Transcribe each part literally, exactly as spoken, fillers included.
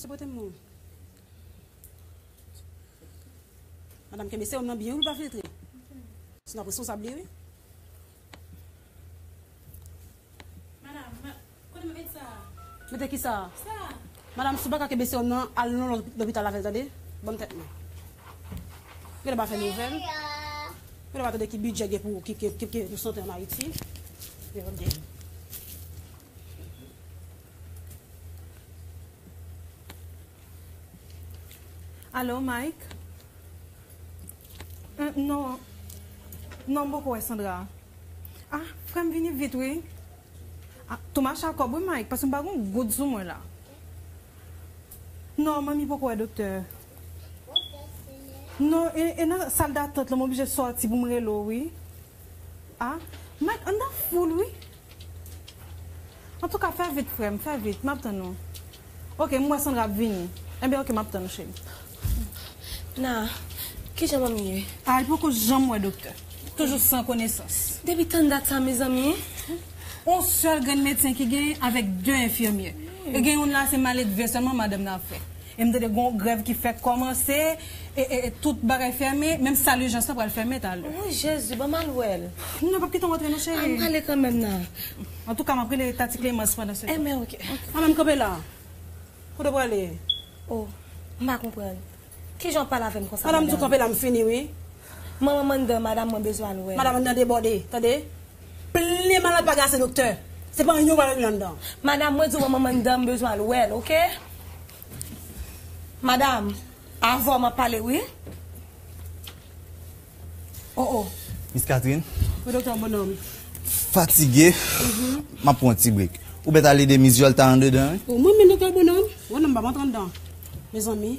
Se pote m non. Madanm, kenbe sewòm nan byen wi pou l pa filtre. Sinon, ap responsab li wi. Madanm, ma- kote m met sa? Mete ki sa? Sa. Madanm, si w pa ka kenbe sewòm nan, al nan lòt lopital avè l, tande? Ban m tèt mwen. Gade pa fè nouvèl. Gade pa tande ki bidjè gen pou, ki, ki, ki, ki pou sante ann Ayiti. Gade. Alo, Mike? Eh, non. Non, m poko wè Sandra. Ah, frè m vini vit, wi. Ah, tou mache ak kòb, wi, Mike, paske m pa gon goud sou mwen la. Non, manmi poko wè doktè. Non, e, e nan sal datant lan, m oblije sòti pou m rele w, wi. Ah, Mike, anndan foul, wi. Antouka, fè vit, frè m, fè vit, m ap tann ou. Oke, m wè Sandra ap vini. Enben, oke, m ap tann ou, cheri. Na, kijan manmi ye? Ah, li poko janm wè doktè. Toujou san konesans. Depi tann dat sa, mezanmi? On sèl grenn medsen ki genyen avèk de enfimyè. E gen youn la, se maledve sèlman madanm nan ap fè. E m tande gon grèv ki fèk kòmanse, e, e, e tout bagay fèmen, menm sal ijans lan pral fèmen talè. Wi, Jezi, ban m al wè l. Non, p ap kite w antre non, cheri. A, m prale kanmenm nan. Antouka, m ap rele Tati Klemans pandan se tan. Enben, oke. Manman m kanpe la. Kote w prale? O, m pa konprann. Kijan w ap pale avè m konsa, madanm? Madanm di w kanpe la, m fini, wi. Manman m anndan, madanm mwen bezwen al wè l. Madanm anndan debòde, tande? Plen malad pa gen ase doktè. Se pa anyen w pral regle anndan. Madanm, mwen di w manman m anndan, m bezwen al wè l, oke? Madanm, avè w m ap pale, wi. O, o. Miss Catherine. Wi, doktè Bonòm. Fatige. M ap pran yon ti brek. Ou mèt ale de mizyòl ta andedan, wi. O, mwen menm, doktè Bonòm. Wè non, m p ap antre anndan. Mezanmi.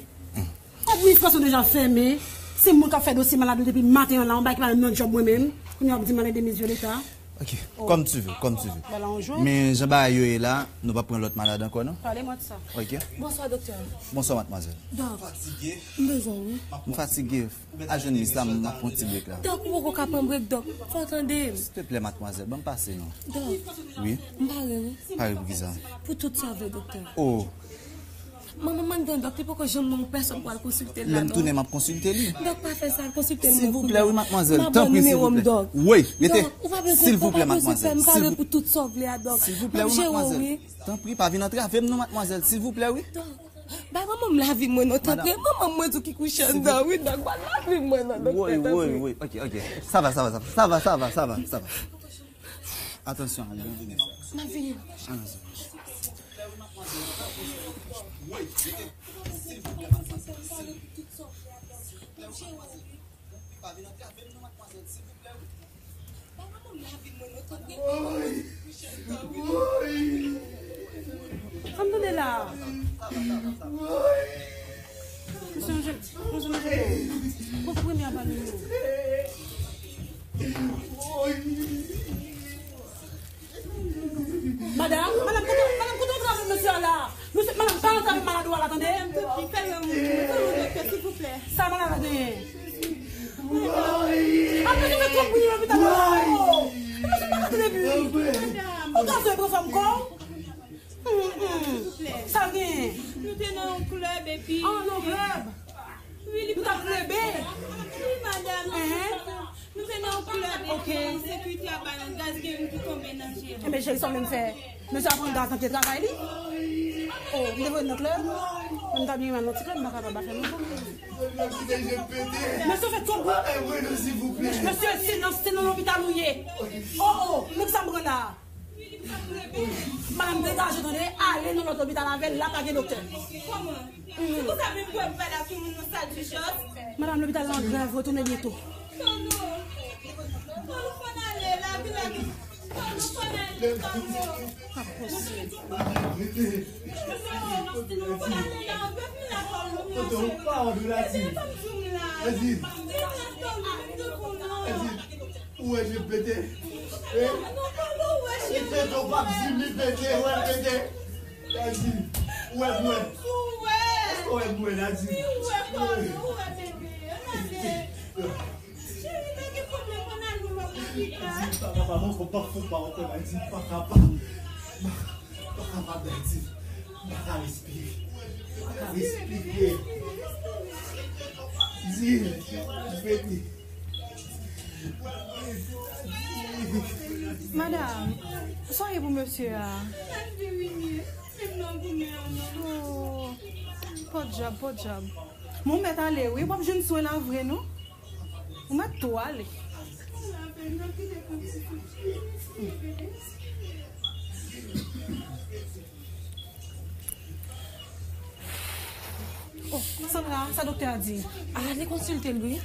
Administrasyon deja fèmen. Se moun k ap fè dosye malad yo depi maten an la, yon bagay ki pa menm nan djòb mwen menm. Kounye a w ap di m ale de mizyòl eta. Ok, comme tu veux, comme tu veux. Ba la yon jwèt. Men jan bagay yo ye la, nou p ap pran lòt malad ankò, non? Pale mwen de sa. Ok. Bonswa, doktè. Bonswa, madmwazèl. Dòk, m bezwen w, wi. M fatige. Al jwenn mis la, m ap pran ti brek la. Dòk, ou poko ka pran brek, dòk. Fò w tande m. Silteplè, madmwazèl, ban m pase, non. Dòk. Wi? M pare, wi. Pare pou kisa? Pou tout sa w vle, doktè. Oh. Manman m anndan, dòk, li poko janm ban m pèsonn pou al konsilte l la, non. Lè m tounen, m ap konsilte li. Dòk, pa fè sa, al konsilte l, non. Silvouplè, wi, madmwazèl. Tanpri, silvouplè. Wi, rete. Dòk, ou pa bezwen, silvouplè, ou pa bezwen pè, m pare pou tout sa w vle a, dòk. Silvouplè, wi, madmwazèl. Tanpri, pa vin antrave m, non, madmwazèl. Silvouplè, wi. Dòk, bay manman m lavi mwen, non, tanpri. Manman m, mwen di w ki kouche anndan, wi, dòk, bay lavi mwen, non, doktè, tanpri. Wi, wi, wi. Ok, ok. Sa va, sa va, sa va. Sa va, sa va, sa va, sa va. Atansyon, al, byenvini. M ap vini. Al, ansanm. Sa m tande la a? Misye yon jèn, yon jèn jèn. Pou premye a pa nou. Madanm, madanm, kote, madanm, kote w antrave mesye a la? Mesye, madanm, pa antrave malad ou a la, tande? Madanm, tanpri, fè yon, fè yon doktè, silvouplè. Sa malad la genyen? Madanm. Apre nou fè twòp moun nan lopital la. Oh! Mesye pa ka tande bri. Madanm. Ou ka fè pran fanm kò w? Hum, hum. Sa l genyen? Nou te nan yon klèb epi. Ah, nan klèb? Wi, li pa klebe. Wi, madanm. Hein? Nou te nan yon klèb epi sekirite a ba nou gaz, gen youn ki tonbe nan je l. Enben, cheri, sa w vle m fè? Mesye a pran gaz nan pye travay li? Oh, m te voye l nan klèb. Men m ta byen renmen al nan ti klèb, m pa kapab al fè nouvo. Mesye fè twòp bri. Mesye, se nan, se nan lopital ou ye. Oh, oh, men sa m pran la. Madanm, degaje w, tande, ale nan lòt lopital avè l, la pa gen doktè. Kòman? Se konsa menm pou w pale ak yon moun nan sal dijans? Madanm, lopital la an grèv, retounen byento. Tono! Tono, fò n ale, lavi, lavi. Tono, fò n ale, Tono. Pa posib. Tono, fò n ale la, anpil la, Tono, cheri. Tono, pa wè la, di. Di, Tono, di, Tono. Ou wè jan m pete? Eh? Li pete, ou p ap di m li pete, ou wè l pete? Daddy, ou wè m wè? Èske ou wè m wè, Daddy? Daddy, pa kapab ankò, m p ap fè w pa ankò, Daddy, m pa kapab. M pa kapab, Daddy. Pa ka respire. Pa ka respire. Di, di. Madanm, sa w ye pou mesye a? Oh, podyab, podyab. Mwen mèt ale, wi. W ap jwenn swen la vre, non? Ou mèt tou ale. Oh, Sandra, sa doktè a di? Ah, li konsilte l, wi.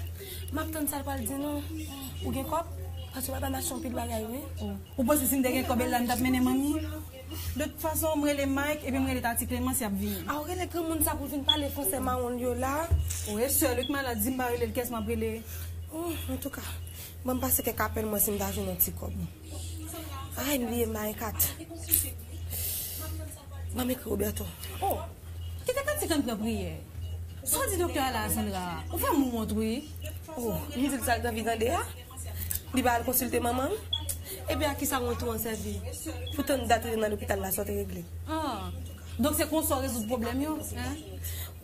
M ap tann sa l pral di nou. Ou gen kòb? Paske papa m achte yon pil bagay, wi. Oh. Ou panse si m te gen kòb la, m t ap mennen manmi? De tout fason, m rele Mike, epi m rele Tati Clemence, y ap vini. Ah, ou rele granmoun sa pou vin pale fransè mawon l yo la? Wi, sè li k malad, di m pa rele l, kiyès m ap rele? Oh, antouka, ban m pase kèk apèl mwen si m ta jwenn yon ti kòb. Ay, m bliye Mike at. Ban m ekri Roberto. Oh, kite kantik an pran priyè. Sa w di doktè a la, Sandra? Ou fè m wont, wi. Oh, m di l sa l t anvi tande a. Li pa al konsilte manman l. Ebyen, a kisa wont ou an sèvi? Pou tann dat ou te nan lopital la, sa w te regle? Ah, donk se konsa w rezoud pwoblèm yo, en?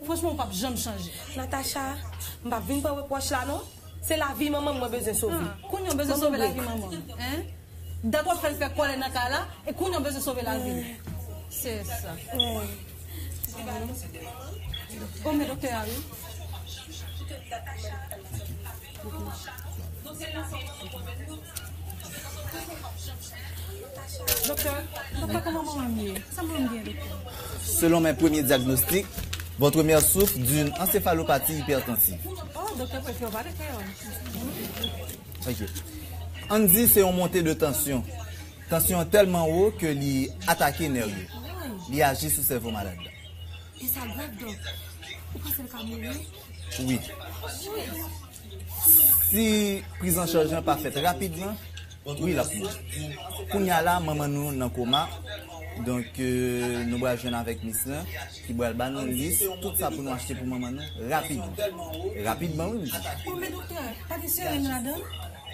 Franchman, ou p ap janm chanje. Natacha, m p ap vin pran repwòch la, non. Se lavi manman m mwen bezwen sove. Ah, kounye a w bezwen sove lavi manman m, en? Dat w ap fè l fè kòlè nan kay la, e kounye a w bezwen sove lavi l. Se sa. Oh, men doktè a, wi. Doktè, doktè, kòman manman m ye? Sa manman m gen, doktè? Selon mes premiers diagnostics, votre mère souffre d'une encéphalopathie hypertensive. Oh, doktè, prefere w pale kreyòl. Ok. Ann di se yon monte de tansyon. Tansyon an tèlman wo ke li atake nè yo. Li aji sou sèvo malad la. E sa grav, dòk. Ou panse l ka mouri? Wi. Si priz an chaj lan pa fèt rapidman, wi, l ap mouri. Kounye a la, manman nou nan koma. Donk, euh, nou pral jwenn avèk mis lan, ki pral ba nou lis tout sa pou nou achte pou manman nou rapidman. Rapidman, wi, m di. Oh, men doktè, pa gen seren ladan?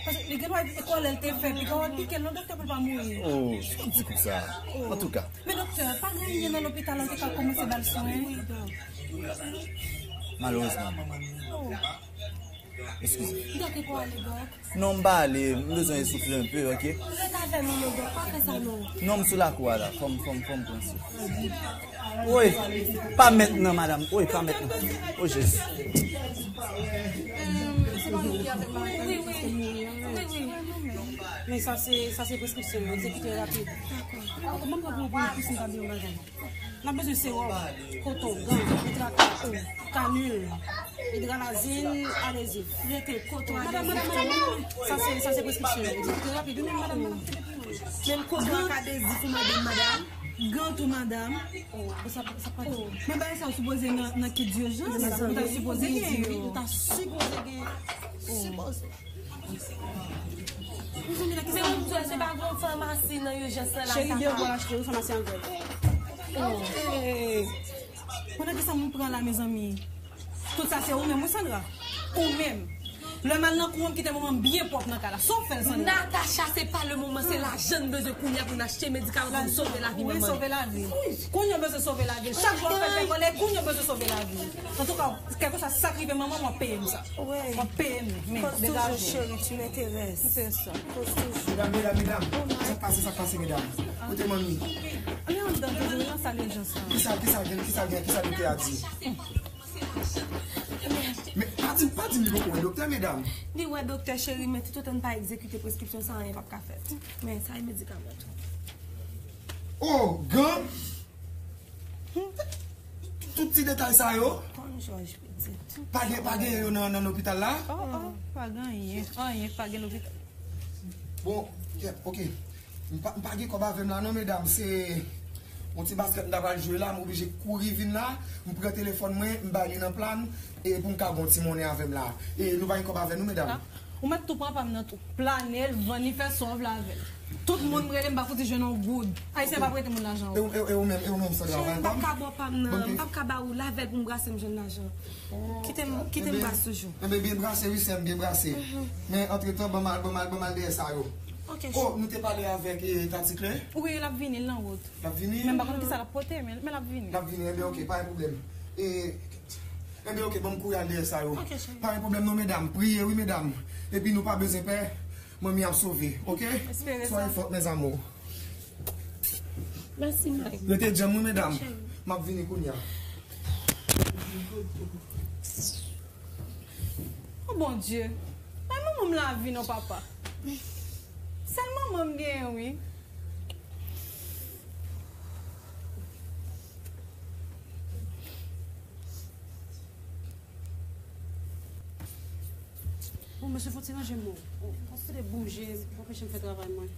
Paske li gen dwa e kòlè l te fè, piga w al pike l, non, doktè, pou l pa mouri. Oh, sa w di konsa? Oh. Antouka. Men doktè, pa gen anyen nan lopital la ki ka kòmanse ba l swen? Malerezman, manman. Oh. Eskize. Dòk, e pou ale, dòk? Non, m pa ale, m bezwen soufle enpe, ok? Ret avè nou, non, dòk, pa fè sa, non. Non, m sou lakou a la, fò m, fò m, fò m pran souf. Woy, pa mèt nan, madanm. Woy, pa mèt nan. O Jezi. Wi, wi. Wi, wi. Men sa se, sa se preskripsyon yo, egzekite rapid. Dakò. Mwen pran pou, pou, pou si m pa bliye yon bagay. N ap bezwen sewòm, koton, gan, idratan, kanil, idralazin, adezif. Rete koton, adezif. Madanm, madanm, madanm, madanm. Sa se, sa se preskripsyon yo. Egzekite rapid, wi, men madanm, madanm. Menm koton ak adezif pou madanm, madanm. Gan tou, madanm. Oh, sa, sa pa tou. Men bagay sa yo sipoze nan, nan kit dijans. Nan kit dijans. Nou ta sipoze gen yo. Nou ta sipoze gen. Sipoze. Mezanmi, nan kisa nou pral? Se pa gon famasi nan ijans lan la. Cheri, devan w al achte, wi, famasi anglè. Oh. Hey. Bon, nan kisa moun pran la, mezanmi? Tout sa se ou menm, wi, Sandra. Ou menm. Lè m al nan kou an, m kite manman m byen pwòp nan kay la. Sa w fè l, Sandra? Natacha, se pa le moman, se lajan n bezwen kounye a pou n achte medikaman pou n sove lavi manman. Wi, sove lavi. Kounye a w bezwen sove lavi. Chak jou w ap fè l fè kòlè, kounye a w bezwen sove lavi. Antouka, kèlkeswa sa k rive manman m, w ap peye m sa. Wi. W ap peye m, men degaje w. Koz toujou, cheri, tu m'intéresses. Se sa. Koz toujou. Medam, medam, medam. Sa k pase, sa k pase, medam? Kote manmi? Ann anndan toujou, wi, nan sal ijans lan. Kisa, kisa gen, kisa gen, kisa doktè a di? Men pa di, pa di m li poko wè doktè, medam. Li wè doktè, cheri, men toutotan n pa egzekite preskripsyon sa, anyen p ap ka fèt. Men sa e medikaman tou. Oh, gan! Tout ti detay sa yo? Konn Jòj pitit. Pa gen, pa gen yo nan, nan lopital la? Oh, oh, pa gen anyen. Anyen pa gen lopital. Bon, kèt, ok. M pa, m pa gen kòb avè m la non, medam. Se yon ti baskèt m ta pral jwe la, m oblije kouri vin la. M pran telefòn mwen, m bay li nan plan, e pou m ka gen yon ti monnen avè m la. E nou pa gen kòb avè nou, medam? Ah, ou mèt tou pran pa m nan tou. Plane l, vann li, fè sa w vle avè l. Tout moun m rele, m pa fouti jwenn yon goud. Ayisyen pa prete moun lajan. E ou, e ou, e ou menm, e ou menm, Sandra, w pa gen kòb? M p ap ka ba w pa m nan, m p ap ka ba ou l avè l pou m brase m jwenn lajan. Kite m, kite m brase toujou. Enben, byen brase, wi, sè m, byen brase. Men, antretan, ban m al, ban m al, ban m al dèyè sa yo. Ok, cheri. Oh, nou te pale avèk eh, Tati Claire? Wi, l ap vini, l nan wout. L ap vini? Men m pa konn kisa l ap pote, men, men l ap vini. L ap vini, enben ok, pa gen pwoblèm. E, enben ok, ban m kouri al dèyè sa yo. Ok, cheri. Pa gen pwoblèm non, medam. Priye, wi, medam. Epi nou pa bezwen pè, manmi ap sove, ok? Espere sa. Soyez fortes, mes amours. Mèsi, Mike. Rete djanm, wi, medam. M ap vini kounye a. Oh, Bondye. Bay manman m lavi non, papa. Sèl manman m genyen, wi. Bon, mesye, fò ti ranje mo. Bon, fò ti bouje pou anpeche m fè travay mwen.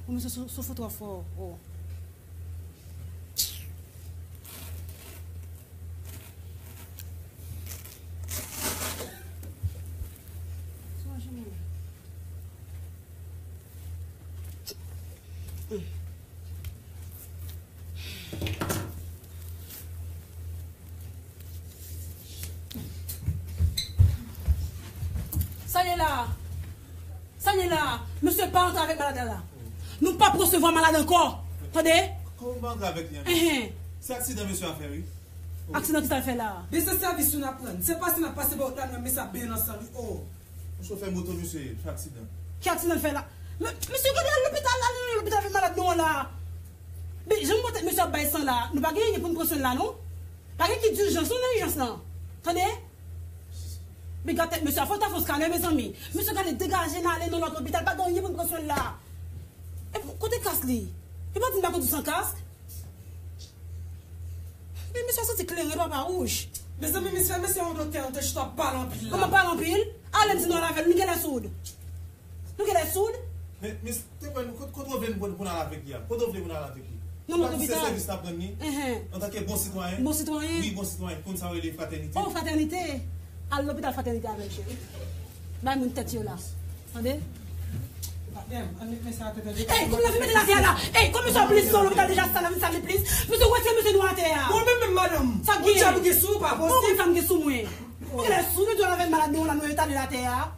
Ou mesye sou, sou fou twò fò. Oh. Sa ye la? Sa ye la? Mesye pa antre avèk malad la la. Nou p ap resevwa malad ankò. Tande? Kòman m pa antre avèk li ankò? Enhen. Se aksidan mesye a fè, wi. Aksidan ki sa l fè la? Men se sèvis nou n ap rann. Se pase n ap pase bò wout la, nou wè mesye ap benyen nan san l, wi. Oh. Yon chofè moto, mesye, fè aksidan. Ki aksidan l fè la? Men, mesye, gade al lopital la, al lopital avèk malad nou an la. Men, jan m wè tèt mesye ap bay san la, nou pa gen anyen pou n pran swen l la, non? Pa gen kit dijans, non, nan ijans lan. Tande? Men gade tèt mesye a, fò l ta fè yon skanè, mezanmi. Mesye gade degaje n ale nan lòt lopital, pa gen anyen pou n pran swen l la. E pou, kote kask li? Yo pa di n pa kondui san kask? Men mesye a santi kleren papa wouj. Mezanmi, mesye, mesye yon doktè, nou te chita ap pale anpil la. Kòman pale anpil? Ale m di nou al avè l, nou genlè soud. Nou genlè soud? Men, mis, te kwè nou, kot, kot w vle nou pou n al avèk li a? Kot w vle pou n al avèk li? Nan lòt lopital. Se sèvis n ap rann li? Enhen. Antanke bon sitwayen? Bon sitwayen? Wi, bon sitwayen. Konn sa yo rele fratènite? Oh, fratènite. Al lopital fratènite avè l, cheri. Bay moun tèt yo la. Tande? Patnè m, ann met mesye atè, tande. Ey, kòm n ap mete l atè a la. Ey, kòm misye ap blize nan lopital deja, sa n ap vin sal li plis. Misye retire mesye nou atè a. Ou menm, menm madanm. Sa gen? Ou djab ou gen sou ou pa posib. Ou konn sa m gen sou mwen. Ou genlè sou, nou di w al avè malad nou la, nou etale l atè a.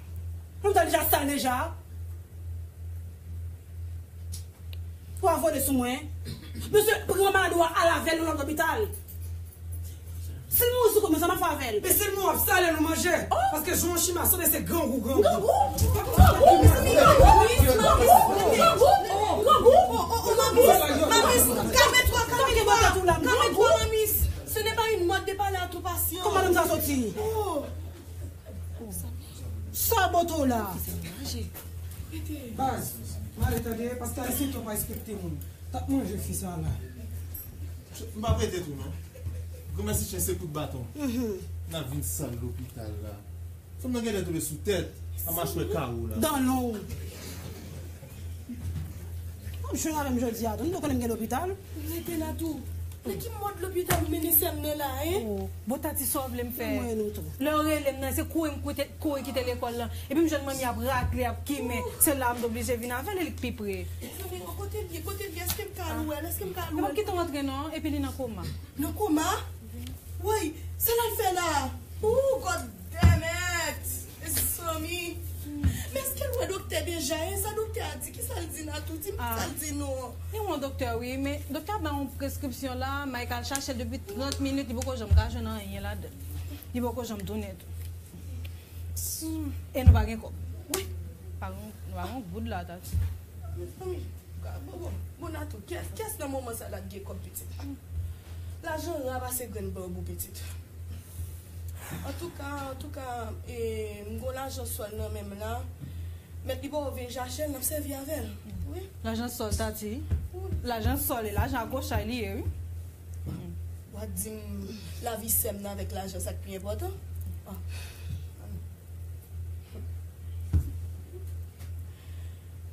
Lopital deja sal deja. Ou a vole sou mwen. Mesye, pran malad ou a, al avè l nan lòt lopital. Si l mouri sou kò mwen, sa m ap fè avè l? Men si l mouri, w ap sale l ou manje. Oh! Paske jan w chima, sanble se grangou, grangou. Grangou? Grangou, mezanmi, grangou, grangou, grangou, grangou, oh, oh, oh, mamis, mamis, calme-toi, calme-toi, calme-toi, mamis. Ce n'est pas une mode de parler à tout patient. Kòman madanm sa soti? Oh. Sa bote w la? Baz, m ale tande, paske ayisyen twò pa respekte moun. T ap manje fi sa la. M p ap rete tou non. Granmèsi chen se kout baton. N ap vin sal lopital la. Fanm nan genlè tonbe sou tèt, a machwè kawo la. Dan long. W ap jwenn avè m jodi a tou. Nou konnen m gen lopital. Rete la tou. Men ki mòd lopital ou mennen sè m nan la, en? Oh, bon, Tati, sa w vle m fè? Mwen nou tou. Lè yo rele m nan, se kouri m koute, kouri kite lekòl lan. Epi m jwenn manmi ap rakle, ap kimen. Se la m t oblije vin avè l, e li k pi pre. Kote l ye? Kote l ye? Èske m ka al wè l? Èske m ka al wè l? Yo p ap kite w antre non, epi li nan koma. Nan koma? Woy, sa l al fè la? Ooh, God damn it! Mezanmi. Men èske l wè doktè deja, en? Sa doktè a di? Kisa l di n a tou? Di m kisa l di nou. Li wè yon doktè, wi, men doktè a bay yon preskripsyon la, Mike al chache l depi trant minit, li poko janm ka jwenn anyen ladan l. Li poko janm tounen tou. E nou pa gen kòb. Wi. Pa gen, nou pa gen goud la, Tati. Mezanmi, bon, bon, bon, Natou, kiyès, kiyès nan moman sa la k gen kòb pitit? Lajan ra pase grenn banbou pitit. Antouka, antouka, e, m gon lajan sòl nan men m la. Mèt li poko vin chache l, n ap sèvi avè l. Wi. Lajan sòl, Tati. Wi. Lajan sòl, e lajan akochay li ye, wi. W ap di m lavi sè m nan avèk lajan, sa k pi enpòtan? Ah.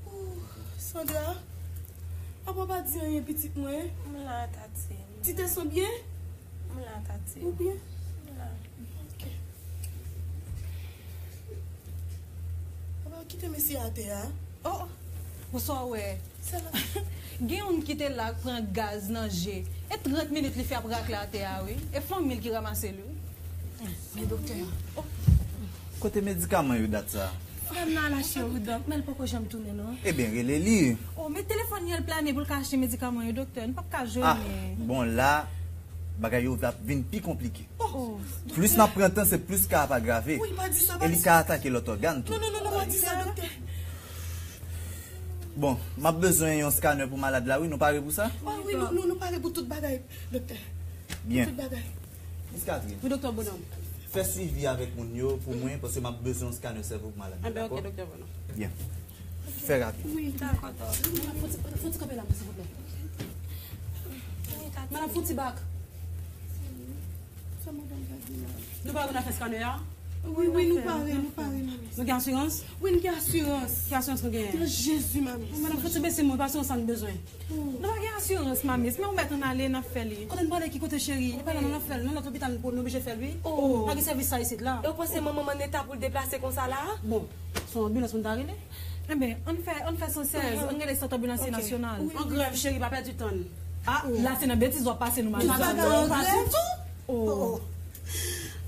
Ooh, Sandra, apa w pa di anyen, pitit mwen? M la, Tati. Ti te san byen? M la, Tati. Ou byen? M la. Ok. Apa w kite mesye atè a? Oh, Sa w wè? Gen youn ki te la k pran gaz nan je. E trant minit li fè ap rakle atè a, wi. E fanmi l ki ranmase l, wi. Men doktè a. Kote medikaman yo dat sa? Frè m nan al achte wi dòk, men l poko janm tounen non. Ebyen, rele li. Oh, men telefòn li an l plane pou l ka achte medikaman yo, doktè. Nou p ap ka jwenn li. Ah, bon, la, bagay yo ap vin pi konplike. Oh. Plis n ap pran tan, se plis ka ap agrave. Wi, pa di sa, pa di sa. E li ka atake lòt ògàn tou. Non, non, non, non, pa di sa, doktè. Bon, m ap bezwen yon scanner pou malad la, wi. Nou pare pou sa? Ah, wi, nou, nou, nou pare pou tout bagay, doktè. Byen. Tout bagay. Miss Catherine. Wi, doktè Bonòm. Fè swivi avèk moun yo pou mwen, paske m ap bezwen yon scanner sèvo pou malad la, dakò? Enben, ok, doktè Bonòm. Byen. Fè rapid. Wi, dakò, doktè. Madam, fouti, fouti kanpe la, silvouplè. Madam, fouti bak. Sa madanm ta di la? Nou pare pou n al fè scanner a? Wi, wi, nou pare, nou pare, manmi. Nou gen asirans? Wi, nou gen asirans. Ki asirans nou genyen? Nan Jezi, manmi. Madam, fouti bese mo, pa asirans sa nou bezwen. Nou pa gen asirans, manmi. Men ou mèt ann ale, n ap fè li. Kote n prale, ki kote, cheri? E pa la nou ap fè l, nan lòt lopital nou oblije fè l, wi. Oh. Pa gen sèvis sa isit la. E w panse manman m an eta pou l deplase konsa la? Bon, se yon anbilans pou n ta rele? Enben, ann fè, ann fè san sèz, ann rele sant anbilansye nasyonal. An grèv, cheri, pa pèdi tan n. Ah, la se nan betiz w ap pase nou, madanm. Tout bagay an grèv tou? Oh.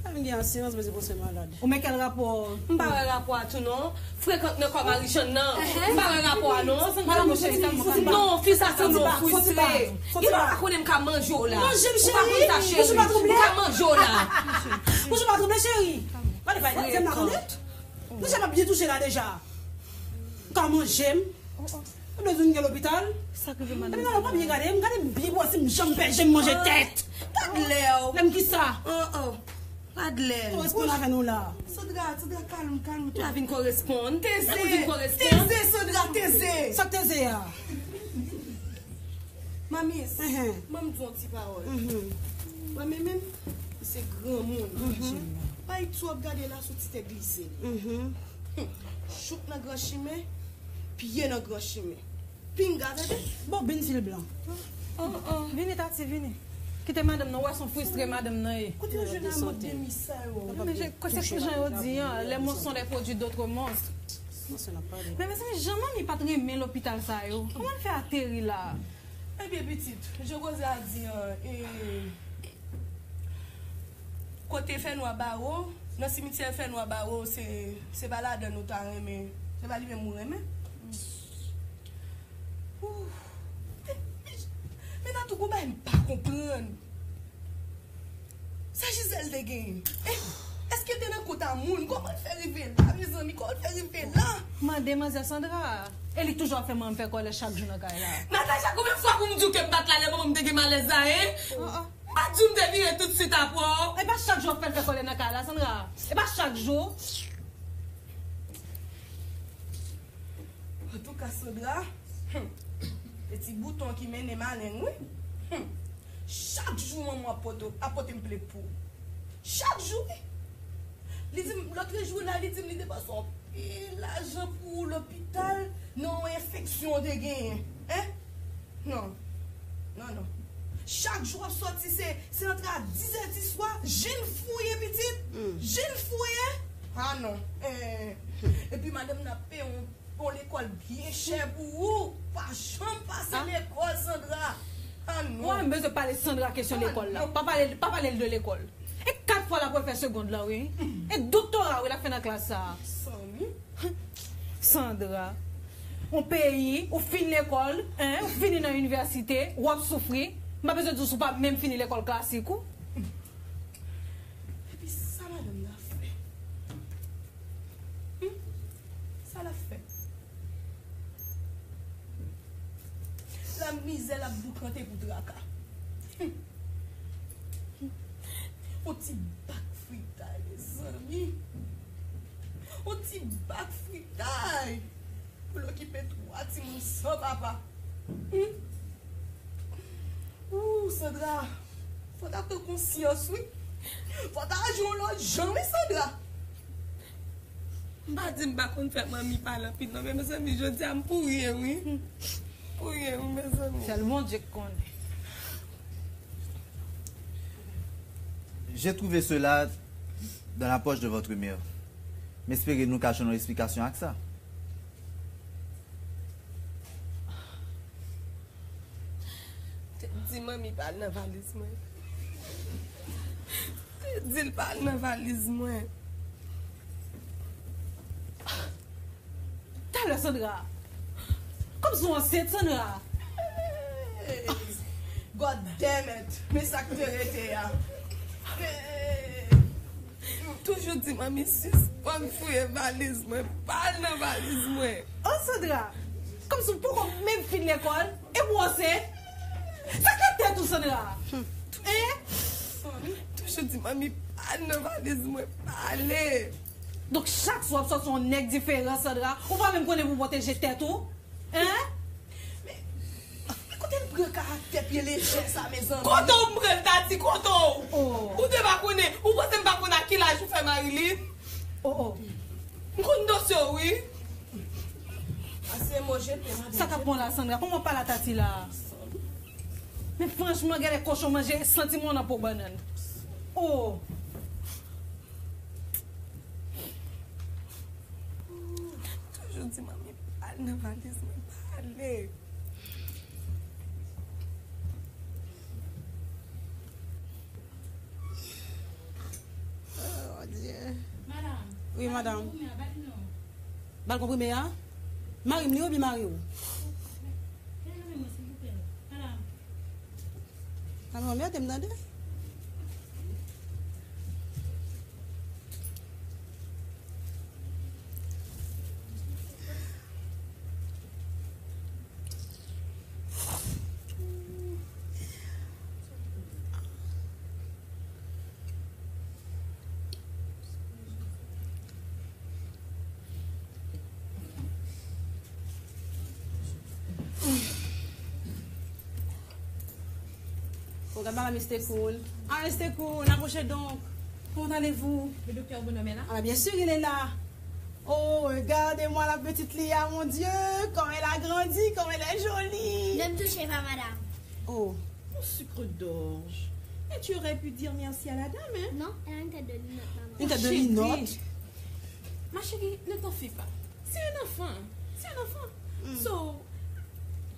Sa vin gen asirans, men se pou se malad. Ou men kèl rapò? M pa wè rapò a tou non. Frekant nan kò Marijàn nan. M pa wè rapò a non. Madanm, cheri, kalme, kalme. Non, fi sa se yon nonm fristre. Li pa ka konnen m ka manje w la. Manje m, cheri. Ou pa konn sa, cheri. M ka manje w la. Bouch ou pa twouble, cheri. Gade, pa di m la konnen. Deja m ap byen touche la deja. Ou ka manje m. Ou bezwen gen lopital? Sa k rive, madanm? Epi non, non, pa byen gade m, gade m byen pou wè si m janm pè je m manje tèt. Gad lè w. Lè m kisa? Oh, oh. Gad lè l. Koresponn avè nou la. Sandra, Sandra, kalm, kalm. Ou la vin koresponn. Teze. Ou vin koresponn. Teze, Sandra, teze. Sa k teze a? Mamis, ban m di yon ti pawòl. Manmi menm, se granmoun. Bay twòp gade la soti te glise li. Chouk nan gran chimen, pye nan gran chimen. Pinga, tande? Bon, bin sil blan. Oh, oh. Vini, Tati, vini. Kite madanm nan, ou wè se yon fristre madanm nan ye. Kote yo jwenn a mòd de mi sa yo? Men je, se jan yo di an, les monstres sont les produits d'autres monstres. Men mezanmi, jan manmi pa t renmen lopital sa yo, kòman l fè ateri la? Ebyen, pitit, jan koze a di an, e, kote fènwa ba wo, nan simityè fènwa ba wo, se, se pa ladan nou ta renmen, se pa li menm ou renmen? Ouh. Men Tatou, gon bagay m pa konprann. Sa Gisèle te genyen? Eh, èske l te nan kont a moun? Kòman l fè rive la, mezanmi? Kòman l fè rive la? Mande manzè Sandra. E li k toujou ap fè manman m fè kòlè chak jou nan kay la. Natacha, konbyen fwa pou m di w ke m pa t la lè manman m te gen malèz la, en? M pa t di w m te vire toutswit apre w? E pa chak jou w ap fè l fè kòlè nan kay la, Sandra. E pa chak jou. Antouka, Sandra, hmm, se ti bouton ki mennen maleng, wi. Hmm. Chak jou manman w ap pote, ap pote m plent pou ou. Chak jou, wi. Li di m, lòt jou la, li di m li depanse anpil lajan pou ou lopital nan yon enfeksyon w te genyen. Hein? Non. Non, non. Chak jou w ap sòti, se, se antre a dis è di swa, je n fouye, pitit. Je n fouye. Ah, non. Eh. Epi madanm nan ap peye yon, yon lekòl byen chè pou ou. Pa janm pase lekòl, Sandra. Ah, non. Mwen menm bezwen pale Sandra kesyon lekòl la. Pa pale, pa pale l de lekòl. E kat fwa l ap refè segond lan, wi. E doktora, wi, l ap fè nan klas sa a. Sandra, yon peyi, ou fin lekòl, en, ou fini nan inivèsite, w ap soufri. M pa bezwen di w si w pa menm fini lekòl klasik ou. Epi sa madanm nan ap fè? Hmm? Sa l ap fè? Lamizè l ap boukante pou traka. Yon ti bak fritay, mezanmi. Yon ti bak fritay pou l okipe twa timoun san papa. Hmm? Ooh, Sandra, fò w ta pran konsyans, wi. Fò w ta aji yon lòt jan, wi, Sandra. M pa di m pa konn fè manmi pale anpil non, men mezanmi, jodi a m pou ryen, wi. M pou ryen, wi, mezanmi. Sèl Bondye k konnen. J'ai trouvé cela dans la poche de votre mère. M espere nou ka jwenn yon eksplikasyon ak sa. Di manmi pa al nan valiz mwen. Di l pa al nan valiz mwen. Talè, Sandra. Kòmsi w ansent, Sandra. God damn it. Men sa k te rete a. M toujou di manmi sispann fouye valiz mwen, pa al nan valiz mwen. Oh, Sandra, kòmsi w poko menm fin lekòl, epi w ansent? Sa k nan tèt ou, Sandra? Hein? M toujou di manmi pa al nan valiz mwen, pa ale. Donk, chak swa w ap sòti yon nèg diferan, Sandra, ou pa menm konnen pou w pwoteje tèt ou? Hein? Men, men kote l pran karaktè pye lejè sa, mezanmi? Kote w m pran l, Tati, kote w? Oh. Ou te pa konnen, ou panse m pa konn a ki laj ou fè Marilyn? Oh, oh. M konn dosye w, wi. Ase mo jete, madanm. Sa k ap pran la, Sandra? Kòman w pale a Tati la? Men franchman, genlè kochon manje santi mwen nan po bannann. Oh. Toujou di manmi pa al nan valiz mwen, pa ale. Oh, Dye. Madanm. Wi, madanm. Ba l konprime a? Mari m li oubyen mari w? Mari w anmède m tande. Oh, gad madam Estekoun. Ah, Estekoun, approchez donc. Comment allez-vous? Le docteur Bonhomme est là? Ah, bien sûr, il est là. Oh, regardez-moi la petite Lia, mon Dieu, comme elle a grandi, comme elle est jolie. Ne me touchez pas, madame. Oh. Mon sucre d'orge. Mais tu aurais pu dire merci à la dame, hein? Non, elle a une tête de linotte, maman. Une tête de linotte. Ma chérie, ne t'en fais pas. C'est un enfant. C'est un enfant. Mm. So,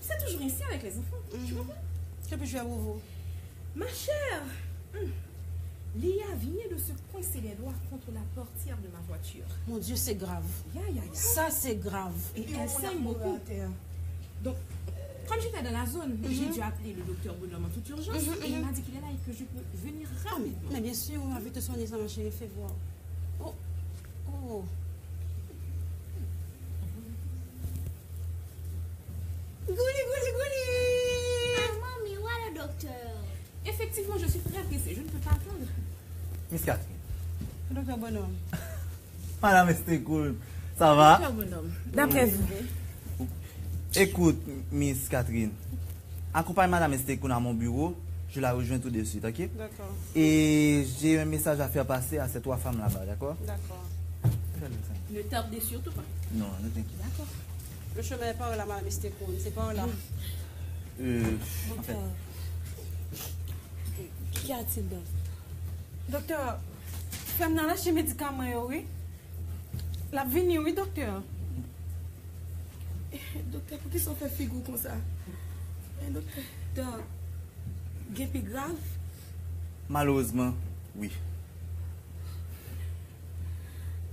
c'est toujours ainsi avec les enfants. Tu comprends? Que puis-je faire pour vous? Ma chère, hmm, Lia vient de se coincer les doigts contre la portière de ma voiture. Mon Dieu, c'est grave. Ya, ya, ya. Ça, c'est grave. Et elle saigne beaucoup. Donc, comme j'étais dans la zone, j'ai dû appeler le docteur Bonhomme en toute urgence et il m'a dit qu'il est là et que je peux venir rapidement. Ah, mais, mais bien sûr, on va vite soigner ça, ma chérie, fais voir. Oh, oh. Gouli, gouli, gouli! Ah, mommy, où est le docteur? Effectivement, je suis très pressée, je ne peux pas attendre. Miss Catherine. Docteur Bonhomme. Madame Estekoun, ça va? Docteur Bonhomme, d'après vous. Écoute, Miss Catherine, accompagne Madame Estekoun à mon bureau, je la rejoins tout de suite, ok? D'accord. Et j'ai un message à faire passer à ces trois femmes là-bas, d'accord? D'accord. Ne tardez surtout pas. Non, ne t'inquiète. D'accord. Le chemin est par là, Madame Estekoun, c'est par là. Euh, en fait. Qu'y a-t-il donc? Doktè, frè m nan lache medikaman yo, wi. L ap vini, wi, doktè. Eh, doktè, poukisa w fè figi w konsa? Eh, doktè. Dòk, gen pi grav? Malheureusement, oui.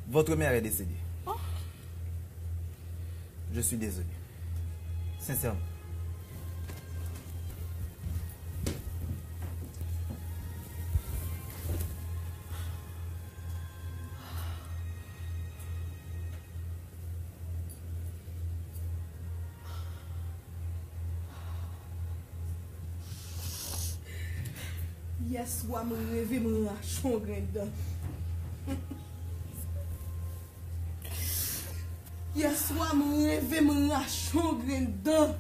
Votre mère est décédée. Oh. Je suis désolé. Sincèrement. Yè swa, m reve m rache yon grenn dan. Yè swa, m reve m rache yon grenn dan.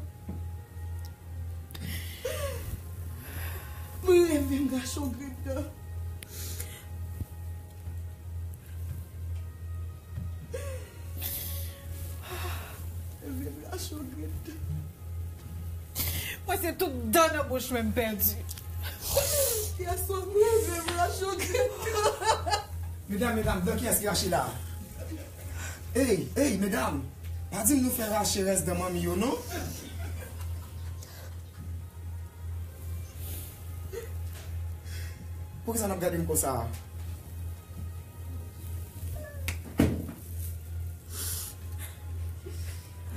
M reve m rache yon grenn dan. M reve m rache yon grenn dan. Mwen, se tout dan nan bouch mwen m pèdi. Yè swa, m reve m rache yon grenn dan. Medam, medam, dan kiyès ki rache la? Ey, ey, medam, pa di m nou fè rache rès dan manmi yo, non? Poukisa n ap gade m konsa a?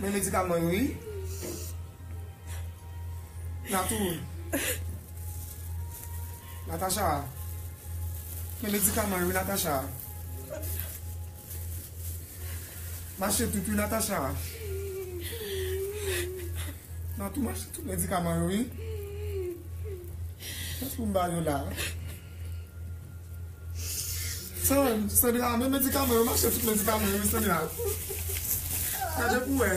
Men medikaman yo, wi. Natou. Natacha. Men medikaman yo, wi, Natacha. Mache tout, wi, Natacha. Natou, mache tout medikaman yo, wi. Kiyès pou m ba yo la? San-, Sandra, men medikaman yo, mache tout medikaman yo, Sandra. Gade pou wè.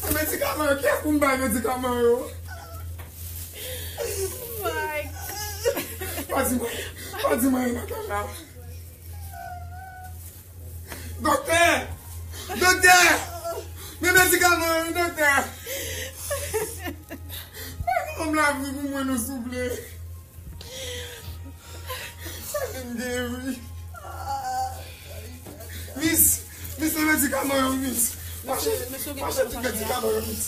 Men medikaman yo, kiyès pou m bay medikaman yo? Mike. Pa di mwen, pa di mwen, Natacha. Doktè! Doktè! Men medikaman yo, doktè! Bay manman m lavi pou mwen non, souple. Sa vin gen, wi. Mis, mis, men medikaman yo, mis. Mache, mache tout medikaman yo, mis.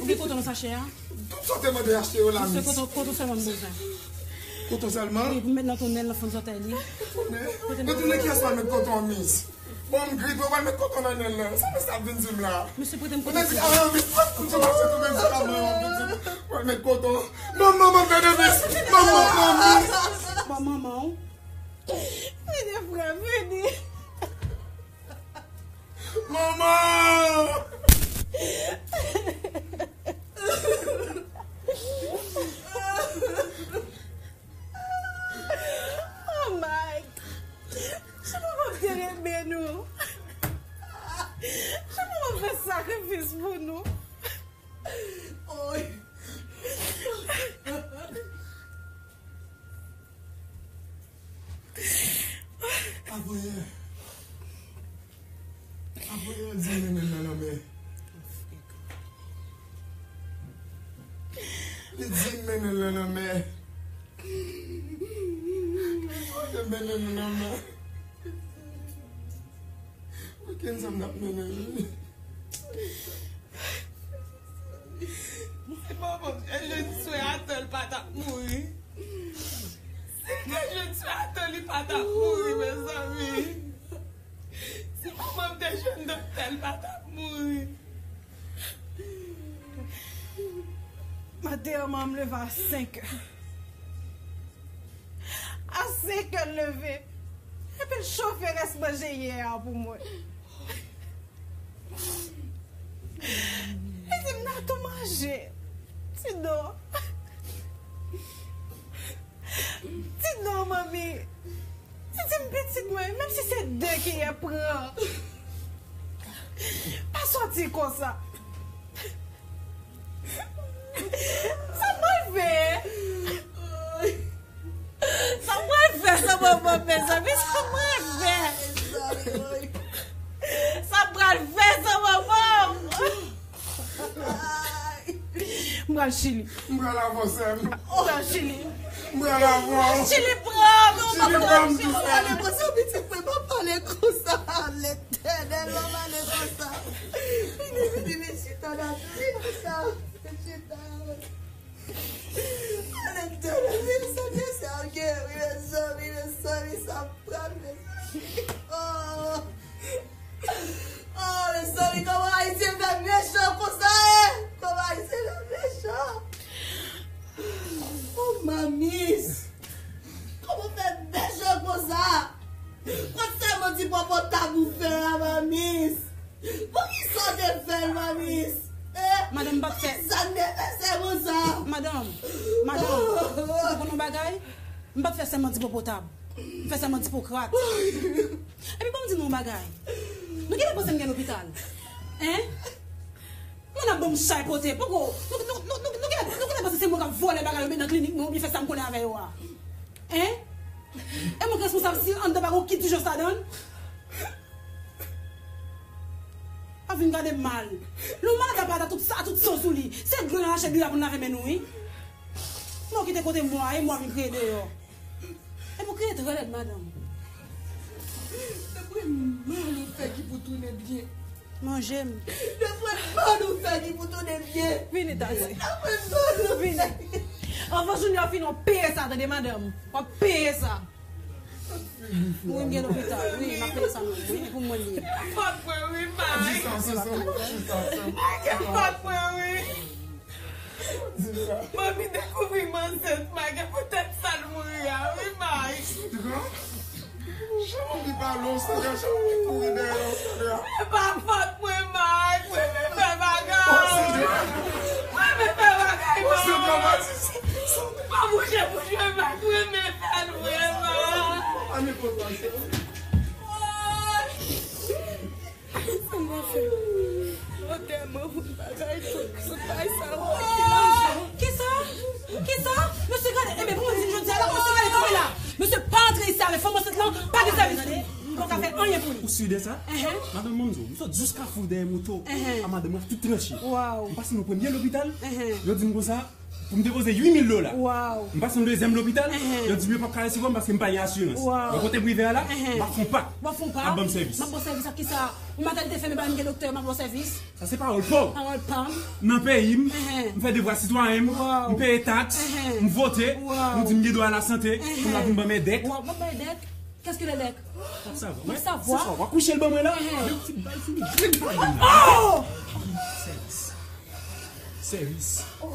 Ou gen koton nan sachè a? Tout sa w te mande achte yo la, mis. Koton, koton sèlman m bezwen. Koton sèlman? Wi, pou m met nan tonèl nan fon zòtèy li. Tonèl? Nan tonèl kiyès pral met koton, mis? Bon, m gripe, w pral met koton nan nen l lan. Sa mesye ap vin di m la? Mesye, prete m koton, silvouplè. Mesye, ah, mis, pran koton, mache tout medikaman yo, ap vin di m, w pral met koton. Manman, manman, tande, mis. Manman, manman. Bon, manman w. Vini, frè, vini. Manman! Oh my! Jan manman m te renmen nou. Jan manman m fè sakrifis pou nou. Oy! Avoye. Apre, li di m mennen l nan lanmè. Li di m mennen l nan lanmè. Li di m mennen l nan lanmè. Okenn zam n ap mennen l. Si manman m te jwenn swen atò, l pa t ap mouri. Si l te jwenn swen atò, li pa t ap mouri, mezanmi. Si manman m te jwenn doktè, l pa t ap mouri. Maten an, manman m leve a senk è. A senk è l leve. Epi l chofe rès manje yè a pou mwen. Li di m, "Natou, manje." Ti non. Ti non, manmi. Li di m, "Pitit mwen, menm si se de kiyè, pran. Pa sòti konsa." Sa m pral fè? Sa m pral fè san manman m, mezanmi? Sa m pral fè? Sa m pral fè san manman m? M pral Chili. M pral avè w, sè m. M pral Chili. M pral avè w. Chili pran m. Chili pran m tou, sè m. Pa pale konsa, pitit mwen, pa pale konsa. Letènèl, pa pale konsa. Vini, vini, vin chita la, vin chita. Vin chita. Letènèl, vin chita, sè, ok, wi, mezanmi, mezanmi, sa pral, mezanmi. Oh. Oh, mezanmi, kòman Ayisyen fè mechan konsa, e? Kòman Ayisyen fè mechan? Oh, Mamis! Kòman w fè mechan konsa? Kot sèman ti pòpòtab ou fè a, Mamis? Poukisa w te fè l, Mamis? Eh? Madanm, m pa t fè. Poukisa n te fè sèman sa? Madanm, madanm, ou konn yon bagay? M pa t fè sèman ti pòpòtab. M fè sèman ti pokrat. Epi ban m di nou yon bagay. Nou genlè panse m gen lopital? Hein? Moun ap ban m chay pote. Poko, nou, nou, nou, nou, nou genlè, nou genlè panse se mwen k ap vòlè bagay yo met nan klinik mwen oubyen fè sa m konnen avè yo a? Hein? E mwen k responsab si anndan pa gon kit dijans ladan l? Pa vin gade m mal. Lè w malad la, pa a tout sa, tout san sou li. Se dlo n al achte dlo la pou n lave men nou, wi. Non, kite kote mwa, e mwa vin kriye deyò. Epi w kriye trè lèd, madanm. Dapre mal ou fè ki pou tounen byen. Manje m. Dapre mal ou fè ki pou tounen byen. Vini, Tati. Dapre mal ou fè. Vini. Anvan jounen an fini, w ap peye sa, tande, madanm? W ap peye sa. Wi, m gen lopital. Wi, m ap peye sa, non. Wi, pou mwen li ye. Fòt mwen, wi, Mike. Di sa, di sa, di sa, di sa. Mike, fòt mwen, wi. Di sa. Manmi dekouvri m ansent, Mike. E poutèt sa l mouri a, wi, Mike. Jan manmi pale w, Sandra, jan manmi kouri dèyè w, Sandra. E pa fòt mwen, Mike. Mwen renmen fè bagay. Mwen renmen fè bagay, Mike. Pa bouche bouch mwen, Mike. Mwen renmen fè l vre, Mike. Pa nenpòt bagay. Sa m ap fè? Antèman, pou bagay, tout, tout bagay sa yo, ki lajan. Kisa? Kisa? Mesye, gade, enben, pou mwen di jodi a la, mesye, gade, tonbe la. Mesye, pa antre isi avè fanm ansent lan, pa gen sèvis pou li. M poko ka fè anyen pou li. Ou si de sa? Ehe. Madanm, ban m di w, m sot jis Kafou dèyè moto. Ehe. A madanm, m tout tranche. Waw. M pase nan premye lopital, ehe, yo di m konsa, pou m depoze uit mil dola. Waw. M pase nan dezyèm lopital, ehe, yo di m yo p ap ka resevwa m paske m pa gen asirans. Waw. Mwen kote prive a la, ehe, m ap fè yon pa. W ap fè yon pa? Ap ban m sèvis. M ap ba w sèvis ak kisa? Yon matènite fèmen, pa menm gen doktè, m ap ba w sèvis. Sa se pawòl pa w. Pawòl pa m. Nan peyi m, ehe, m fè devwa sitwayen m, waw, m peye taks, ehe, m vote, waw, nou di m gen dwa a lasante, ehe, pou n ap vin ban m dèk. Waw, ban m bay dèk? Qu'est-ce que le dèk? W ap savwa. W ap savwa. Se sa, w ap kouche l ban mwen la. Ehe. Yon ti bay fini. Vin pa vin la. Oh! Sèvis. Sèvis. Oh.